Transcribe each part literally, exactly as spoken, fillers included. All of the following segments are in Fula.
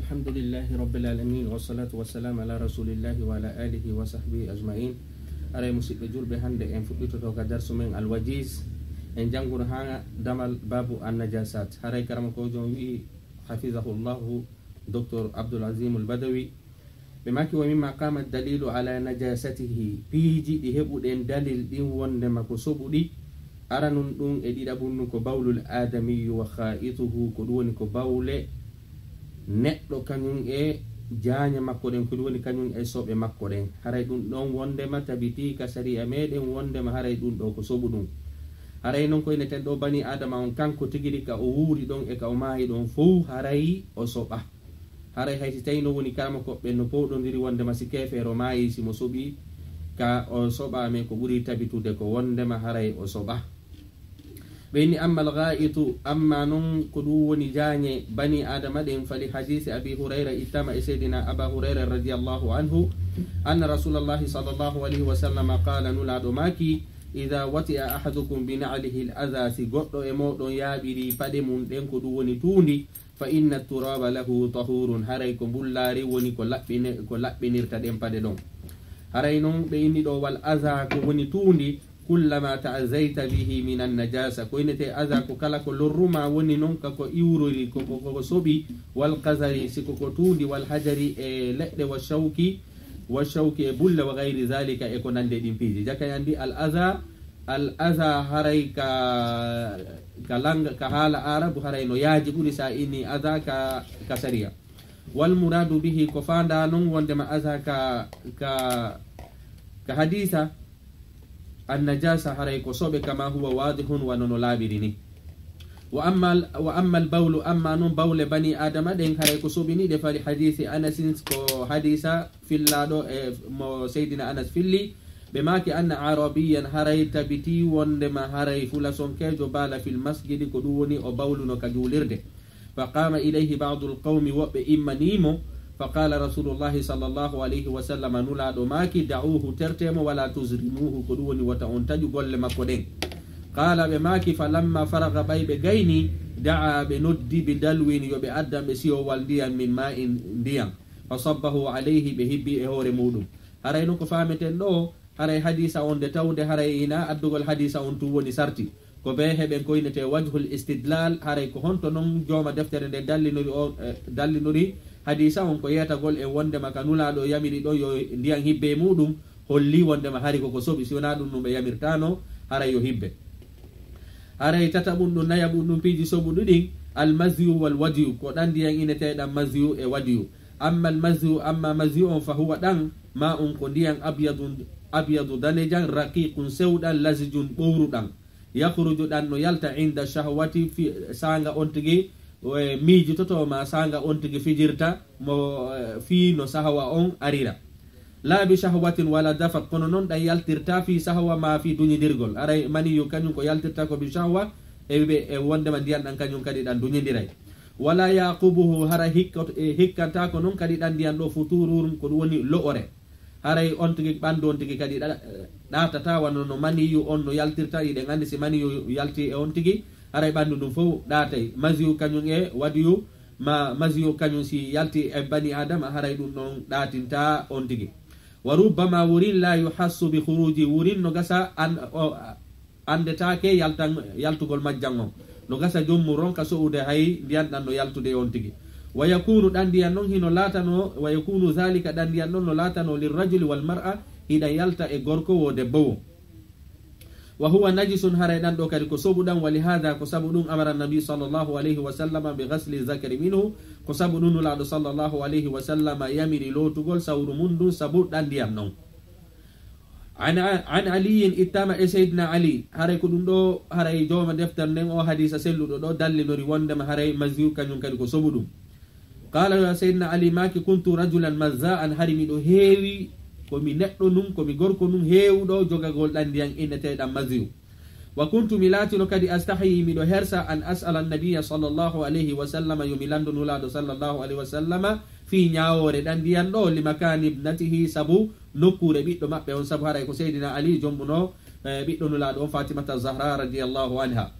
Alhamdulillahi rabbil alamin, wassalatu wassalamu ala rasulillahi wa ala alihi wa sahbihi ajmain. Haray, musidɓe julɓe, hannde en fuɗɗitoto ka darsu men Al-Wajiz. En jannguno haa damal babu an-najasat. Haray karamokoojo on wi'i, hafizahullahu, Docteur Abdul Azim Al-Badawi, ɓe maaki, wa mimma qama dalilu ala najasatihi, piiji ɗi heɓuɗen dalil ɗin wondema ko soɓuɗi. Aranun ɗun e ɗiɗaɓun nun ko bawlul adamiyyu wa kha'ituhu, ko ɗun woni ko bawle neɗɗo kañun e jaañe makko ɗen, ko ɗun woni kañun e soɓe makko ɗen. Haray ɗun ɗon wondema tabitii ka sariya meɗen wondema haray ɗun ɗo ko soɓuɗun. Haray non ko ineten ɗo bani adama on kanko tigiri ka o wuuri ɗon e ka o maayi ɗon fow haray o soɓa. Haray hay si tawi no woni karamokooɓe ɓen no powɗondiri wondema si keefeero maayi si mo soɓi ka o soɓa, mais ko ɓuri tabitude ko wondema haray o soɓa. Ɓe inni amma al-gha'itu, amma non ko ɗun woni jaañe bani adama ɗen, fali hadisi Abi Hurayra, ittama e Seydina Aba Hurayra radiyallahu anhu, anna Rasulallahi sallallahu alayhi wa sallam qala, Nulaaɗo maaki, idha wati'a ahadukum bi na'lihi al-adha, si goɗɗo e mooɗon yaaɓiri paɗe mun ɗen ko ɗun woni tuundi, fa inna turaba lahu tahurun, haray ko mbullaari woni ko laɓɓine-, ko laɓɓinirta ɗen paɗe ɗon. Haray non ɓe inni ɗo wal adha ko woni tuundi, kullama ta'azayta bihi minan najasa, ko innete adha ko kala ko lorruma woni non ka ko iwrori, ko, ko, ko, ko soɓi, wal qazari, si ko ko tuundi, wal hajari e leɗɗe, wa shawki, wa shawki e bulle, wa gayri zalika e ko nandi e ɗin piiji. Jaka en anndi al adha, al adha haray ka, ka langa, ka haala Arabu haray no yaaji ɓuri sa inni adha ka, ka sariya. Wal muradu bihi ko faanda non wondema adha ka, ka, ka hadisa, an najasa haray ko soɓe kama huwa wadihun wano no laaɓiri ni. Wa amma al-, wa amma al bawlu, amma non bawle bani adama ɗen haray ko soɓini ɗe fali hadisi Anasin ko hadisa fillaaɗo e mo Seydina Anas filli, ɓe maaki anna arabiyan haray tabiti wondema haray fulasonkeejo baala fil masjidi ko ɗun woni o bawluno ka juulirde. Fa qama ilayhi ba'du al qawmi, woɓɓe immanii mo. Fa qala Rasulullahi sallallahu alayhi wa sallam, Nulaaɗo maaki, da'uhu, terte mo, wala tuzrimuhu, ko ɗun woni wota on taƴu golle makko ɗen. Qala, ɓe maaki, fa lamma faraga, ɓay ɓe gayni, da'a, ɓe noddi, bi dalwin, yo ɓe addan ɓe siyowal ndiyan, min ma'in, ndiyan. Fa sabbahu alayhi, ɓe hibbi e hoore muɗum. Haray non ko faameten ɗo, haray hadisa on de tawde haray ina addugol hadisa on tun woni sarti. Ko ɓe heɓen ko innete wajhul istidlal, haray ko honto non jooma deftere nde dallinori o, eh, dallinori hadisa on ko yeetagol e wondema ka Nulaaɗo yamiri ɗon yo ndiyan hibbe e muɗum, holli wondema hari ko ko soɓi, si wonaa ɗun ɗun ɓe yamirtaano haray yo hibbe. Haray tataɓun ɗun, nayaɓun ɗun piiji soɓuɗi ɗin, al mazyu wal wadiyu, ko ɗan ndiyan ineteɗan mazyu e wadiyu. Amma al mazyu, amma mazyu on fa huwa ɗan, ma un ko ndiyan abyadun, abyadu danejan, raqiqun sewɗan, lazijun ɓowruɗan. Yakhruju ɗan no yalta inda shahwati fi, saanga on tigi, e, miijototo ma saanga on tigi fijirta mo, e, fii no sahwa on arira. La bi shahwatin wala dafaq, kono non ɗan yaltirta fii sahwa ma fii duñidirgol. Haray maniyu kañun ko yaltirta ko bi shahwa, e wiɓe e wondema ndiyan ɗan kañun kadi ɗan duñidiray. Wala yaqubuhu, hara hikko-, e, hikkanta ko non kadi ɗan ndiyan ɗo futurun, ko ɗun woni lo'ore. Haray on tigi, ɓandu on tigi kadi ɗa-, ɗaatata wano no maniyu on no yaltirta. Hiɗen anndi si maniyu yalti e on tigi, haray ɓandu ndun fow ɗaatay. Maziyu kañun e wadiyu, ma maziyu kañun si yalti e bani Adama, haray ɗun ɗon ɗaatinta on tigi. Wa rubbama wurin la yuhassu bi khuruji, wurin no gasa an-, o, anndetaake yaltan-, yaltugol majjan on. No gasa jommu ronka so'ude hay ndiyan ɗan no yaltude e on tigi. Wa yakunu ɗan ndiyan non hino laatano, wa yakunu zalika ɗan ndiyan non no laatano lirrajuli wal mar'a, hiɗa yalta e gorko wo debbo wo. Wa huwa najisun, haray ɗan ɗo kadi ko soɓuɗan, wa lihada, ko sabu ɗun amara nabi sallallahu alayhi wa sallama bi ghasli zakari minhu, ko sabu ɗun Nulaaɗo sallallahu alayhi wa sallama yamiri lootugol sawru mun ndun sabu ɗan ndiyan non. An, an Aliyin, ittama e Seydina Ali, haray ko ɗun ɗo, haray jooma deftere nden o hadisa selluɗo ɗo dallinori wondema haray maziyu kañun kadi ko soɓuɗun. Qala, yo Seydina Ali maaki, kuntu rajulan mazza'an, hari miɗo heewi, ko mi neɗɗo nun, ko mi gorko nun heewuɗo jogagol ɗan ndiyan inneteɗan maziyu. Wa kuntu, mi laatino kadi, astahyi, miɗo hersa, an as'ala annabiya sallallahu alayhi wa sallama, yo mi lanndo Nulaaɗo sallallahu alayhi wa sallama fii ñaawoore ɗan ndiyan ɗo, li makani ibnatihi, sabu nokkuure ɓiɗɗo maɓɓe on, sabu haray ko Seydina Ali jombuno, eh, ɓiɗɗo Nulaaɗo on, Fatimata Zahra radiyallahu anha.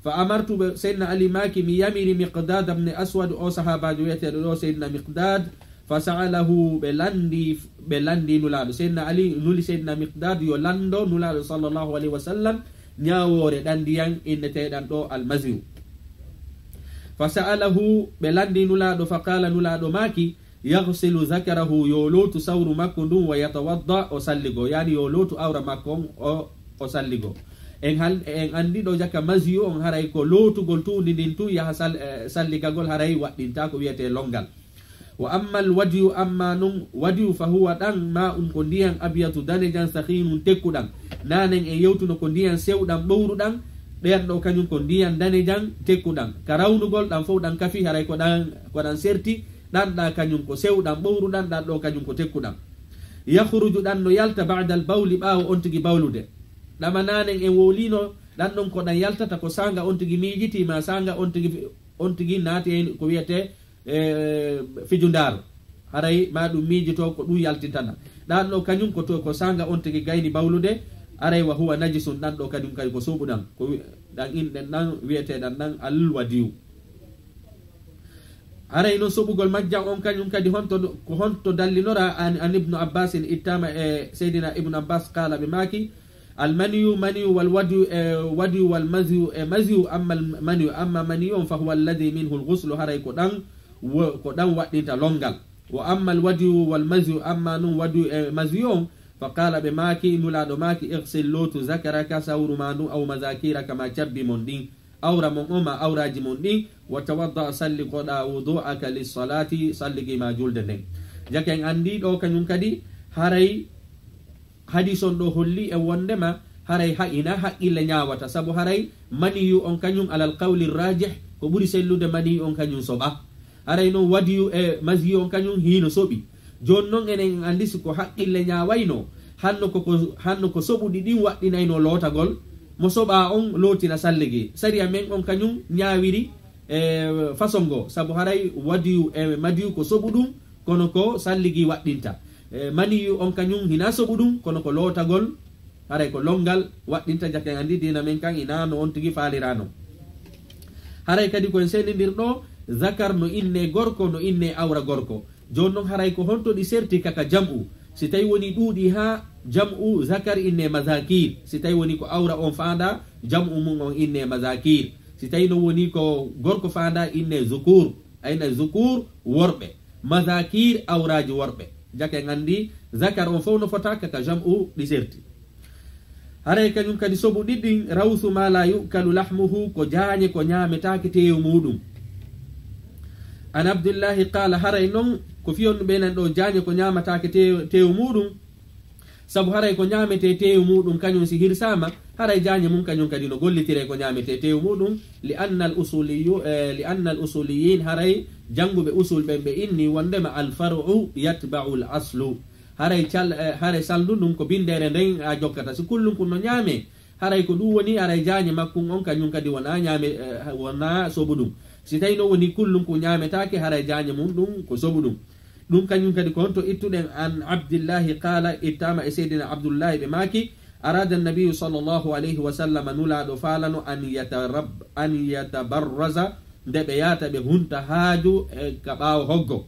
Fa amartu ɓe, Seydina Ali maaki, mi yamiri Miqdad ibn Aswad, o sahaabaajo wiyeteeɗo ɗo Seydina Miqdad, fa sa'alahu, ɓe lanndi, ɓe lanndi Nulaaɗo. Seydina Ali nuli Seydina Miqdad yo lanndo Nulaaɗo sallallahu alayhi wa sallam, ñaawoore ɗan ndiyan inneteeɗan ɗo almaziyu. Fa sa'alahu, ɓe lanndi Nulaaɗo, fa qaala, Nulaaɗo maaki, yaghsilu zakarahu, yo lootu sawru makko ndun, wa yatawadda, o salligo, yaani yo lootu awra makko on, o, o salligo. En hal-, en anndi ɗo jaka maziyu on haray ko lootugol tuundi ndin tun yaha sal-, eh, salligagol haray waɗɗinta ko wiyetee lonngal. Wa ammal wadiyu, amma non wadiyu, fa huwa ɗan ma'un ko ndiyan abyadu danejan sakhinun tekkuɗan. Nanen en yewtuno ko ndiyan sewɗan ɓowruɗan, ɗan ɗo kañun ko ndiyan danejan tekkuɗan. Ka rawnugol ɗan fow ɗan kafi haray ko ɗan, ko ɗan serti, ɗan ɗa kañun ko sewɗan ɓowruɗan, ɗan ɗo kañun ko tekkuɗan. Yakhruju ɗan no yalta ba'dal bawli ɓaawo on tigi bawlude. Ɗama nanen en wowlino ɗan ɗon ko ɗan yaltata ko saanga on tigi miijiti ma saanga on tigi, on tigi naati e ko wiyetee e, fijundaaro. Haray ma ɗum miijito ko ɗum yaltintana. Ɗan ɗo kañum ko to, ko saanga on tigi gayni bawlude. Haray wa huwa najisun, ɗan ɗo kañum kadi ko soɓuɗan. Ko wi-, ɗan inɗen ɗan wiyeteeɗan ɗan alwadiyu. Haray non soɓugol majjan on kañum kadi honto, ko honto dallinora an, an Ibnu Abbasin ittama e Seydina Ibnu Abbas qaala ɓe maaki, Almaniyu, maniyu, wal wadiyu, e wadiyu, wal maziyu, e maziyu, amma almaniyu, amma maniyu on, fa huwa alladhi minhu alghuslu, haray ko ɗan wo-, ko ɗan waɗɗinta lonngal. Wa amma alwadiyu wal maziyu, amma non wadiyu e maziyu on, fa qaala ɓe maaki, Nulaaɗo maaki, ighsil, lootu, zakaraka, sawru ma ndun, aw mazakiraka, ma cabbi mon ɗin, awra mon on, ma awraji mon ɗin, wa tawadda, salli, koɗa, wudu'aka lissalati, salligi ma julde nden. Jake en anndi ɗo kañum kadi, haray Hadiis on ɗoo holli en wonndema haray ha-, hinaa haqqille ñaawata, sabu haray maniyu on kañun, alal qawli raajih, ko ɓuri sellude maniyu on kañun soɓa. Haray non wadiyu e maziyu on kañun hino soɓi. Jooni non enen en anndi si ko haqqille ñaawayno, hanno ko, ko, hanno ko soɓuɗi ɗin waɗɗinayno lootagol, mo soɓa on lootina salligi. Sariya men on kañun ñaawiri e façon goo, sabu haray wadiyu e madiyu ko soɓuɗun, kono ko salligi waɗɗinta. E, maniyu on kañun hinaa soɓuɗun, kono ko lootagol, haray ko lonngal waɗɗinta. Jake en anndi diina men kan hinaa no on tigi faalirano. Haray kadi ko en sendindir ɗoo, zakar no innee gorko, no innee awra gorko. Jooni non haray ko honto ɗi serti ka, ka jam'u? Si tawi woni ɗuuɗi haa jam'u zakar innee mazakir. Si tawi woni ko awra on faandaa, jam'u mun on innee mazakir. Si tawi non woni ko gorko faandaa innee zukur. Ayna zukur worɓe. Mazakir awraaji worɓe. Jake en anndi zakar on fow no fota ka, ka jam'u ɗi serti. Haray kañun kadi soɓuɗi ɗin, rawsu ma la yu'kalu lahmuhu, ko jaañe ko ñaametaake teewu muuɗum. An Abdullahi qaala, haray non ko fii honɗun ɓe nan ɗoo jaañe ko ñaamataake te-, teewu muuɗum? Sabu haray ko ñaametee teewu muuɗum kañun si hirsaama, haray jaañe mun kañun kadi no gollitiree ko ñaametee teewu muuɗum, li anna al usuliyu, eh, li anna al usuliyin, haray jannguɓe usul ɓen ɓe inni wonndema al far'u yatba'u al aslu. Haray cal-, eh, haray salndu ndun ko binndeere nden a jokkata. Si kullun kun no ñaamee, haray ko ɗun woni, haray jaañe makkun on kañun kadi wonaa ñaame, eh, wonaa soɓuɗun. Si tawi non woni kullun kun ñaametaake, haray jaañe mun ɗun ko soɓuɗun. Ɗun kañun kadi ko honto ittuɗen an Abdillahi qaala, ittaama e Seydina Abdullahi ɓe maaki, arada annabiyu sallallahu alayhi wa sallam, Nulaaɗo faalano an yatarab-, an yatabarraza, nde ɓe yaata ɓe hunta haaju e ka ɓaawo hoggo.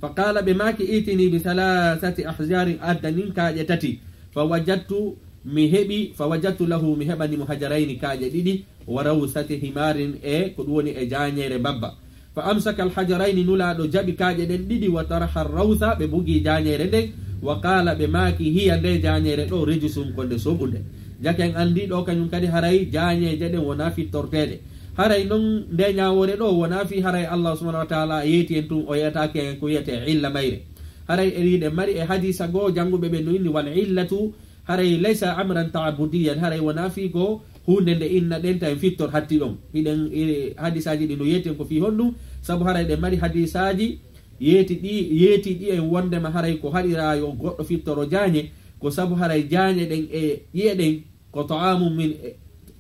Fa qaala ɓe maaki, itini bi thalathati ahjarin, addanin kaaƴe tati. Fa wajadtu, mi heɓi, fa wajadtu lahu, mi heɓani mo hajarayni kaaƴe ɗiɗi, wa rawsati himarin e ko ɗun woni e jaañeere mbabba. Fa amsaka alhajarayni, Nulaaɗo jaɓi kaaƴe ɗen ɗiɗi, wa taraha rawsa, ɓe bugi jaañeere nden, wa qaala ɓe maaki, hiya nde jaañeere ɗoo, rijusun ko nde soɓunde. Jake en anndi ɗoo kañun kadi haray jaañeeje ɗen wonaa fittorteeɗe. Haray non nde ñaawoore ɗoo wonaa fii haray Allah subhanahu wa ta'ala yeeti en tun o yeetaaki en ko wiyetee illa mayre. Haray e hiɗen mari e hadiisa goo jannguɓe ɓen no inni wal illatu haray laysa amran ta'abbudiyan, haray wonaa fii ko huunde nde inna ɗen ta en fittor hatti ɗon. Hiɗen, e, hadiisaaji ɗi no yeeti en ko fii honɗun, sabu haray ɗen mari hadiisaaji yeeti ɗi, yeeti ɗi en wonndema haray ko haɗiraa yo goɗɗo fittoro jaañe, ko sabu haray jaañe ɗen e ƴi'e ɗen ko ta'amu min,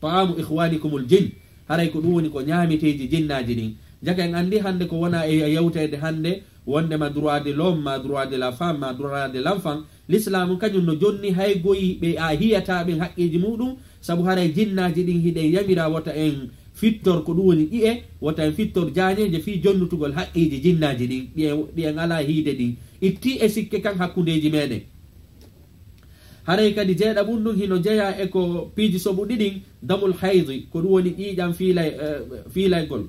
ta'amu ikhwanikumul jinn. Haray ko ɗun woni ko ñaameteeji jinnaaji ɗin. Jaka en anndi hannde ko wona e yewteede hannde, wonndema droit de l'homme, ma droit de la femme, ma droit de l'enfant. Lislaamu kañun no jonni hay goy ɓe a hiyataa ɓen haqqeeji muuɗum, sabu haray jinnaaji ɗin hiɗen yamira wota en fittor ko ɗum woni ɗi'e, wota en fittor jaañeeje fii jonnutugol haqqeeji jinnaaji ɗin, ɗi'e, ɗi'e ngalaa hiide ɗin. Itti e sikke kan hakkundeeji meɗen. Haray kadi jeeɗa ɓun ɗum hino jeyaa e ko piiji soɓuɗi ɗin, damul haydi, ko ɗum woni ƴiiƴam fiilay-, eh, fiilaygol,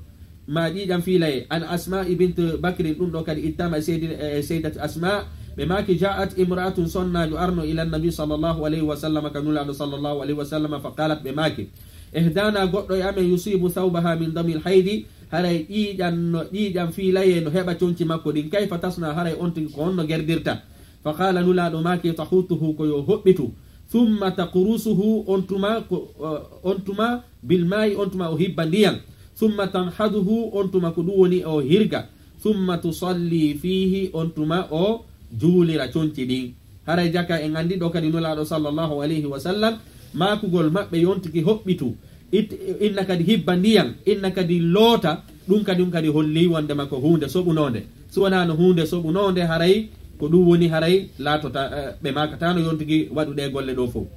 ma ƴiiƴam fiilaye. An Asma'i bint Bakrin, ɗum ɗo kadi ittama e seydi-, e seydat Asma, ɓe maaki, ja'at imra'atun, sonnaajo arno, ila nabi sallallahu alayhi wa sallam, ka Nulaaɗo sallallahu alayhi wa sallam, fa qalat, ɓe maaki, ihdana, goɗɗo e amen, yusibu thawbaha min damil haydi, haray ƴiiƴam no, ƴiiƴam fiilaye no heɓa conci makko ɗin, kayfa tasna, haray on tigi ko honno gerdirta? Fa qala, Nulaaɗo maaki, tahutuhu, ko yo hoɓɓitu, thumma taqrusuhu, on tuma ko, eh, on tuma bil maa'i, on tuma o hibba ndiyan, thumma tanhaduhu, on tuma ko ɗum woni o hirga, thumma tusalli fiihi, on tuma o juulira conci ɗin. Haray jaka en anndi ɗo kadi Nulaaɗo sallallahu alayhi wa sallam, maakugol maɓɓe yontiki hoɓɓitu, it-, inna kadi hibba ndiyan, inna kadi loota, ɗum kadi, ɗum kadi holli wondema ko huunde soɓunoonde. Si wonaa no huunde soɓunoonde, haray ko ɗum woni, haray laatota, eh, ɓe maakataano yontiki waɗu ɗee golle ɗoo fow.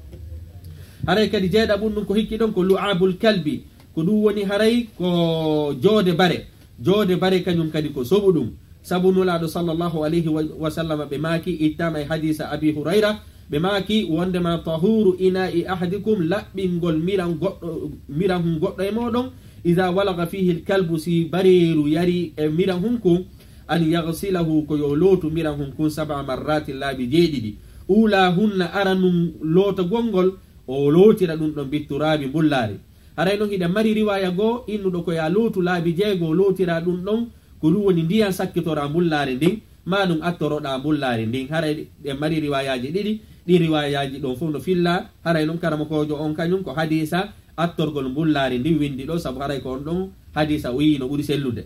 Haray kadi jeeɗa ɓun ɗum ko hikki ɗon ko lu'abul kalbi, ko ɗum woni haray ko joode bare. Joode bare kañum kadi ko soɓuɗum. Sabu Nulaaɗo sallallahu alayhi wa, wa sallam ɓe maaki, ittama e hadiisa Abi Hurayra, ɓe maaki wondema, tahuru ina'i ahadikum, laɓɓingol miran goɗɗo, miran hun goɗɗo e mooɗon, iza walaga fihi alkalbu, si bareeru yari e miran hun kun, an yaghsilahu, ko yo lootu miran hun kun, sab'a marratin, laabi jeeɗiɗi. Ulahunna, aranun lootagol ngol, o lootira ɗum ɗon bitturaabi, mbullaari. Haray non hiɗa mari riwaaya goo innuɗo ko yaa lootu laabi jeego, lootira ɗum ɗon, ko ɗum woni ndiyan sakkitora mbullaari ndin, maa ɗum attoroɗaa mbullaari ndin. Haray ɗen mari riwaayaaji ɗiɗi, ɗin riwaayaaji ɗon fow no filla. Haray non karamokoojo on kañum ko hadiisa attorgol mbullaari ndin windi ɗo, sabu haray ko on ɗon hadiisa o yi'i no ɓuri sellude.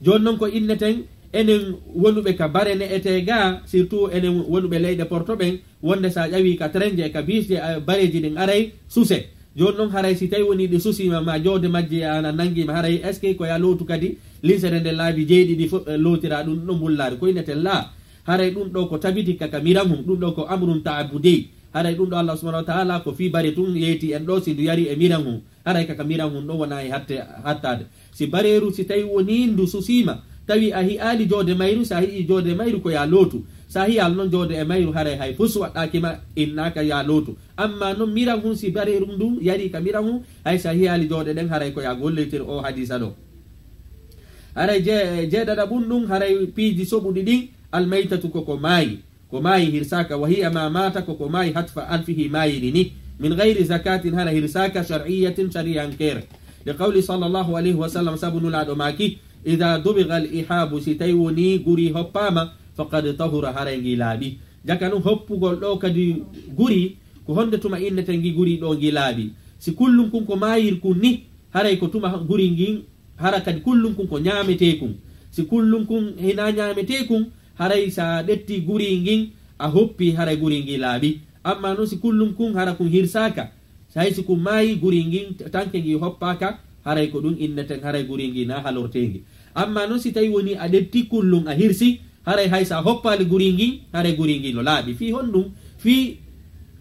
Jooni non ko inneten enen wonuɓe ka bare ne'etee gaa, surtout enen wonuɓe leyɗe Porto ɓen, wonde sa ƴawi ka trenje e ka biisje, a, bareeji ɗin aray suse. Jooni non haray si tawi woni ɗi susiima ma joode majji ana nangiima, haray est-ce que ko yaa lootu kadi linsere nde laabi jeeɗiɗi fof, eh, lootira ɗum ɗo mbullaari? Ko inneten laa. Haray ɗum ɗo ko tabiti ka, ka miran hun, ɗum ɗo ko amrun ta'abbudi. Haray ɗum ɗo Allah subhanahu wa ta'ala ko fii bare tun yeeti en ɗo si ndu yari e miran hun. Haray ka, ka miran hun ɗon wona e hatte, hattaade. Si bareeru, si tawi woni ndu susiima, tawi a hi'aali joode mayru, sa hi'i joode mayru ko yaa lootu. Sa hi'aali non joode e mayru, haray hay fus waɗɗaaki ma, innaaka yaa lootu. Amma non miran hun, si bareeru ndun yari ka miran hun, hay sa hi'aali joode ɗen, haray ko yaa gollitiri o hadiisa ɗo. Haray je-, jeeɗaɗa ɓun ɗun, haray piiji soɓuɗi ɗin, almaytatu ko ko maayi. Ko maayi hirsaaka, wa hiya ma maata, ko ko maayi hatfa anfihi maayiri ni, min gayri zakatin, hara hirsaaka, shar'iyyatin, shari'ankeere. Li qawli sallallahu alayhi wa sallam, sabu Nulaaɗo maaki, ida dubiga al ihaabu, si tawi woni guri hoppaama, faqad tahura, haray ngi laaɓi. Jaka ɗum hoppugol ɗo kadi guri, ko honde tuma innete ngi guri ɗo ngi laaɓi? Si kullum kun ko maayir kun ni, haray ko tuma guri ngin, hara kadi kullum kun ko ñaametee kun. Si kullum kun hina ñaametee kun, haray sa ɗetti guri ngin, a hoppi, haray guri ngi laaɓi. Amma non si kullum kun hara kun hirsaaka, hay si kun maayi guri ngin, tanke ngi hoppaaka, haray ko ɗum inneten, haray guri ngi na halortee ngi. Amma non si tawi woni a ɗetti kullum a hirsi, haray hay sa hoppaali guri ngin, haray guri ngin no laaɓi. Fii honɗum? Fii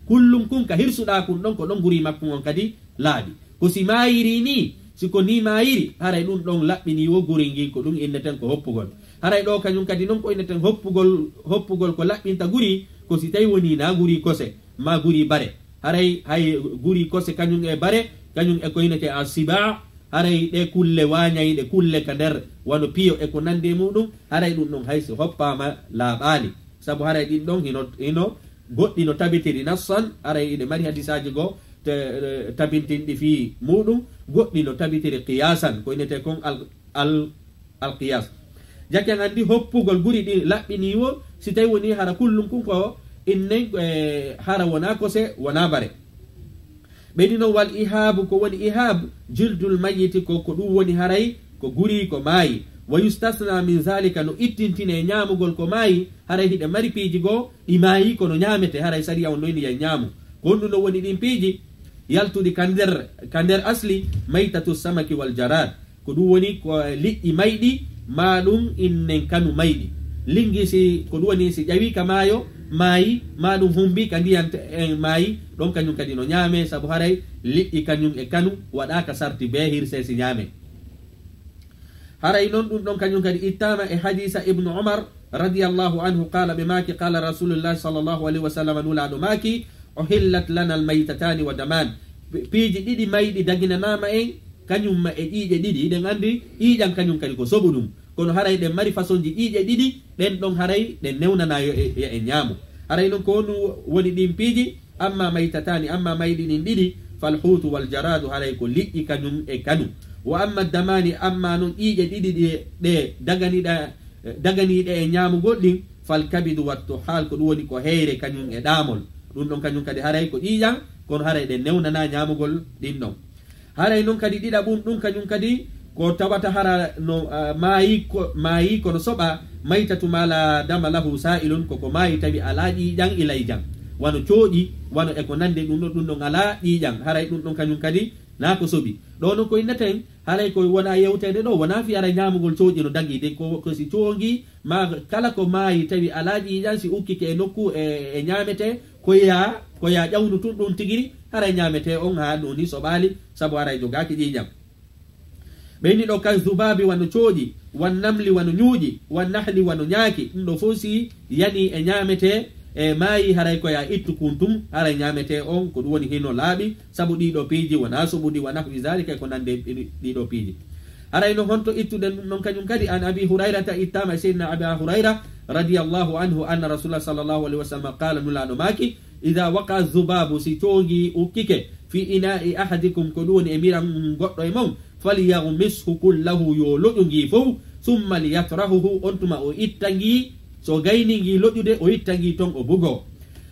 kullum kun ka hirsuɗaa kun ɗon, ko ɗon guri makkun on kadi laaɓi. Ko si maayiri ni, si ko ni maayiri, haray ɗum ɗon laɓɓini wo guri ngin, ko ɗum inneten ko hoppugol. Haray ɗo kañum kadi non ko inneten hoppugol, hoppugol ko laɓɓinta guri, ko si tawi woni na guri kose, ma guri bare. Haray hay guri kose kañum e bare, kañum e ko innete a siba, haray ɗe kulle waañayɗe, kulle ka nder, wano piyo e ko nandi e muɗum, haray ɗum ɗon hay si hoppaama laaɓaali. Sabu haray ɗin ɗon hino, hino goɗɗi no tabitiri nassan, haray iɗe mari hadisaaji goo te, tabintinɗi fii muɗum, goɗɗi no tabitiri qiyaasan, ko innete kon al, al, al qiyas. Jake anndi hoppugol guri ɗi laɓɓini wo, si tawi woni hara kullum kun ko innen, eh, hara wona kose, wona bare. Ɓeydi non wal ihaabu, ko woni ihaabu, jildul mayyiti ko, ko ɗum woni haray ko guri ko maayi. Wa yustasna min zalika, no ittintine ñaamugol ko maayi, haray hiɗe mari piiji goo ɗi maayi kono ñaamete, haray sariya on noyni ya ñaamu. Ko honɗum no woni ɗin piiji? Yaltuɗi ka nder, ka nder asli, maytatu samaki wal jarad. Ko ɗum woni ko liƴƴi mayɗi, maa ɗum innen kanu mayɗi. Lingi si, ko ɗum woni si ƴawi ka maayo, maayi, maa ɗum humbi ka ndiyan te-, en maayi, ɗon kañum kadi no ñaame, sabu haray liƴƴi kañum e kanu waɗaaka sarti bee hirsee si ñaame. Haray non ɗum ɗon kañum kadi ittaama e hadiisa Ibnu Umar radiyallahu anhu, qaala, ɓe maaki, qaala Rasulullahi sallallahu alayhi wa sallam, Nulaaɗo maaki, "Uhillat lana almaytatani wa daman." Pi-, piiji ɗiɗi mayɗi daginanaama en, kañum ma e ƴiiƴe ɗiɗi. Hiɗen anndi ƴiiƴan kañum kadi ko soɓu ɗum. Kono haray ɗen mari fasonji ƴiiƴe ɗiɗi, ɗen ɗon haray ɗen newnanaa yo e, yo en ñaamu. Haray non ko honɗum woni ɗin piiji? Amma maytatani, amma mayɗi ɗin ɗiɗi, falhuutu wal jaraadu, haray ko liƴƴi kañum e kanu. Wa amma damani, amma non ƴiiƴe ɗiɗi ɗe, ɗe daganiɗa, daganiiɗe e ñaamugol ɗin, falkabidu wattuhaal, ko ɗum woni ko heyre kañum e ɗaamol. Ɗum ɗon kañum kadi haray ko ƴiiƴan, kono haray ɗen newnanaa ñaamugol ɗin ɗon. Haray non kadi ɗiɗaɓum ɗum kañum kadi ko tawata hara no, ah, maayi ko, maayi kono soɓa maytatu ma la dama lahu sa'ilun, koko maayi tawi alaa ƴiiƴan ilayjan. Wano cooƴi, wano e ko nandi ɗum ɗon, ɗum ɗon alaa ƴiiƴan. Haray ɗum ɗon kañum kadi naa ko soɓi. Ɗo non ko inneten, haray ko wona yewteede ɗo, wona fii haray ñaamugol cooƴi no dagii de, ko, ko si coongi, maa kala ko maayi tawi alaa ƴiiƴan, si ukkike e nokku e, e ñaametee, ko yaa, ko yaa ƴawnu tun ɗum tigiri, haray ñaametee on haa ɗum ni soɓaali, sabu haray jogaaki ƴiiƴan. Ɓe inni ɗo ka zubaabi wano cooƴi, wan namli wano ñuuƴi, wan nahli wano ñaaki, ɗum ɗo fof si yanii e ñaametee, e maayi, haray ko yaa ittu kun tun, haray ñaametee on, ko ɗum woni hino laaɓi, sabu ɗii ɗoo piiji wonaa soɓuɗi, wa nahwi zaalika, e ko nandi e ɗi-, ɗii ɗoo piiji. Haray no honto ittuɗen ɗum ɗon kañum kadi? An Abi Hurayrata, ittaama e Seydina Aba Hurayra, radiyallahu anhu, anna Rasulullah sallallahu alayhi wa sallam qaala, Nulaaɗo maaki, "Idaa waqa zubaabu, si coongi ukkike, fi inaa'i ahadikum, ko ɗum woni e miran goɗɗo e mon, falyaghmishu kullahu, yo loƴu ngi fow, summa liyatrahuhu, on tuma o itta ngi, so gayni ngi loƴude, o itta ngi ton, o bugo."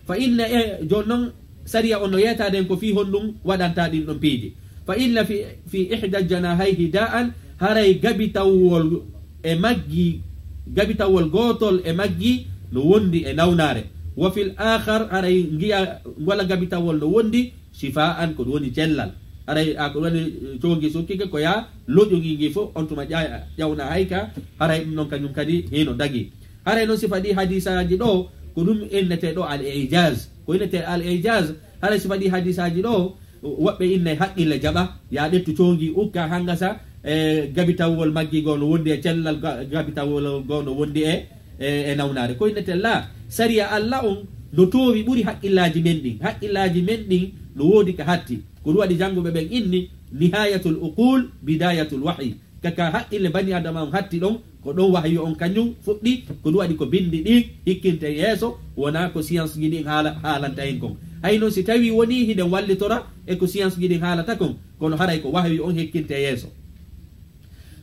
Fa inna, e jooni non, sariya on no yeetaade en ko fii honɗum waɗanta ɗin ɗon piiji. Fa inna fi, fi ihda janahayhi da'an, haray gabitawol e maggi, gabitawol gootol e maggi no wondi e nawnaare. Wa fil akhar, haray ngiya, ngola gabitawol no wondi shifaan, ko ɗum woni cellal. Haray a ko ɗum woni, eh, coongi sukkike ko yaa loƴu ngi ngi fof, on tuma ƴa-, ƴawna hayka, haray ɗum non kañum kadi hino dagi. Haray non sifa ɗi hadisaaji ɗo, ko ɗum innetee ɗo al-ijaz. Ko innetee al-ijaz, haray sifa ɗi hadisaaji ɗo, woɓɓe innay haqqille jaɓa, yaa ƴettu coongi ukka hangasa, e gabitawol maggi goo no wondi e cellal, ga-, gabitawol goo no wondi e, e, e nawnaare. Ko innetee la, sariya Alla on no toowi ɓuri haqqillaaji men ɗin. Haqqillaaji men ɗin no woodi ka hatti. Ko ɗum waɗi jannguɓe ɓen inni, nihayatul uqul, bidayatul wahyi. Kaka haqqille bani adama on hatti ɗon, ko ɗon wahyu on kañum fuɗɗi, ko ɗum waɗi ko bindi ɗin hikkinte yeeso, wonaa ko science ji ɗin haala-, haalanta en kon. Hay non si tawi woni hiɗen wallitora e ko science ji ɗin haalata kon, kono haray ko wahyu on hikkinte yeeso.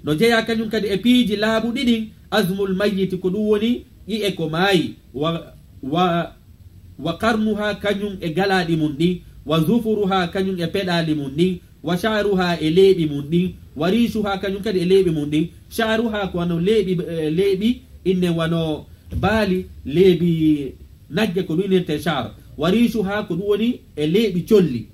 No jeyaa kañum kadi e piiji laaɓuɗi ɗin, azmul mayyiti, ko ɗum woni ƴi'e ko maayi, wa, wa, wa qarnuha, kañum e galaaɗi mum ɗin, wa zufuruha, kañum e peɗaali mum ɗin, wa sha'ruha, e leeɓi mum ɗin, wa rishuha, kañum kadi e leeɓi mum ɗin. Sha'ruha ko wano leeɓi, eh, leeɓi inne wano baali, leeɓi nagge ko ɗum innetee sha'r. Wa rishuha ko ɗum woni e leeɓi colli.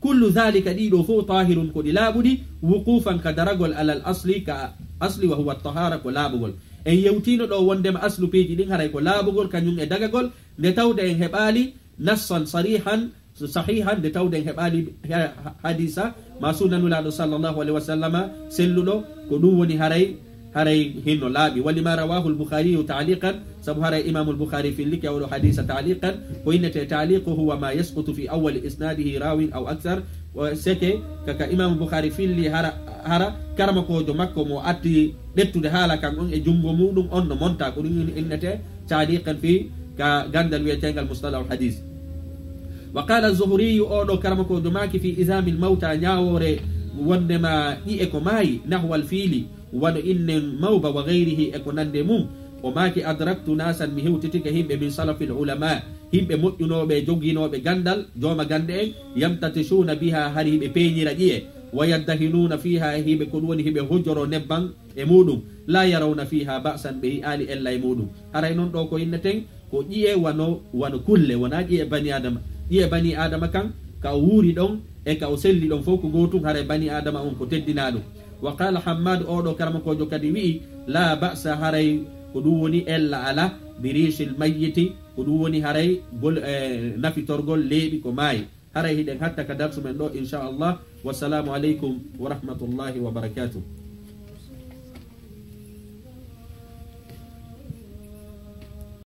Kullu zalika, ɗii ɗoo fof, tahirun, ko ɗi laaɓuɗi, wuqufan, ka daragol, alal asli, ka asli, wa huwa tahara, ko laaɓugol. En yewtiino ɗo wondema aslu piiji ɗin haray ko laaɓugol, kañum e dagagol, nde tawde en heɓaali nassan sarihan, so sahihan, nde tawde en heɓaali ha-, ha-, hadisa ma sunna Nulaaɗo sallallahu alayhi wa sallama selluɗo, ko ɗum woni haray, haray hinno laaɓi. Wa lima rawahu al-Bukhari ta'liqan, sabu haray Imam al-Bukhari fillike oɗo hadisa ta'liqan. Ko innete ta'liqu huwa ma yasqutu fi awwali isnadihi rawin aw akthar. Wa seke kaka Imam al-Bukhari filli hara, hara karamokoojo makko mo atti ɗettude haala kan on e junngo muɗum, on no monta. Ko ɗum innete taaliqan fi ka ganndal wi'eteengal mustalahul hadis. Wa qala Zuhriyu, oɗo karamokoojo maaki, fi izamil mawta, ñaawoore wondema ƴi'e ko maayi, nahwal fiili, wano innen mawba, wa gayrihi, e ko nande mum. O maaki, adraktu nasan, mi hewtitike himɓe, min salafil ulama, himɓe moƴƴunooɓe, joginooɓe ganndal, jooma gannde en, yamtatishuna biha, hari hiɓe peeñira ƴi'e, wa yaddahinuna fiha, hiɓe ko ɗum woni hiɓe hojjoro nebban e muɗum, la yarawna fiha ba'san, ɓe yi'aali ella e muɗum. Haray non ɗo ko inneten ko ƴi'e wano, wano kulle, wona ƴi'e bani Adama. Ƴi'e bani Adama kan, ka o wuuri ɗon e ka o selli ɗon fof ko gootun, haray bani Adama on ko teddinaaɗo. Wa qala Hammad, oɗo karamokoojo kadi wi'i, la ba'sa, haray ko ɗum woni ella ala, bi rishil mayyiti, Ko ɗum woni haray gol e nafitorgol leeɓi ko maayi. Haray hiɗen hatta ka darsu men ɗo, inchallah. Wassalamu aleykum wa rahmatullahi wa barakatuh.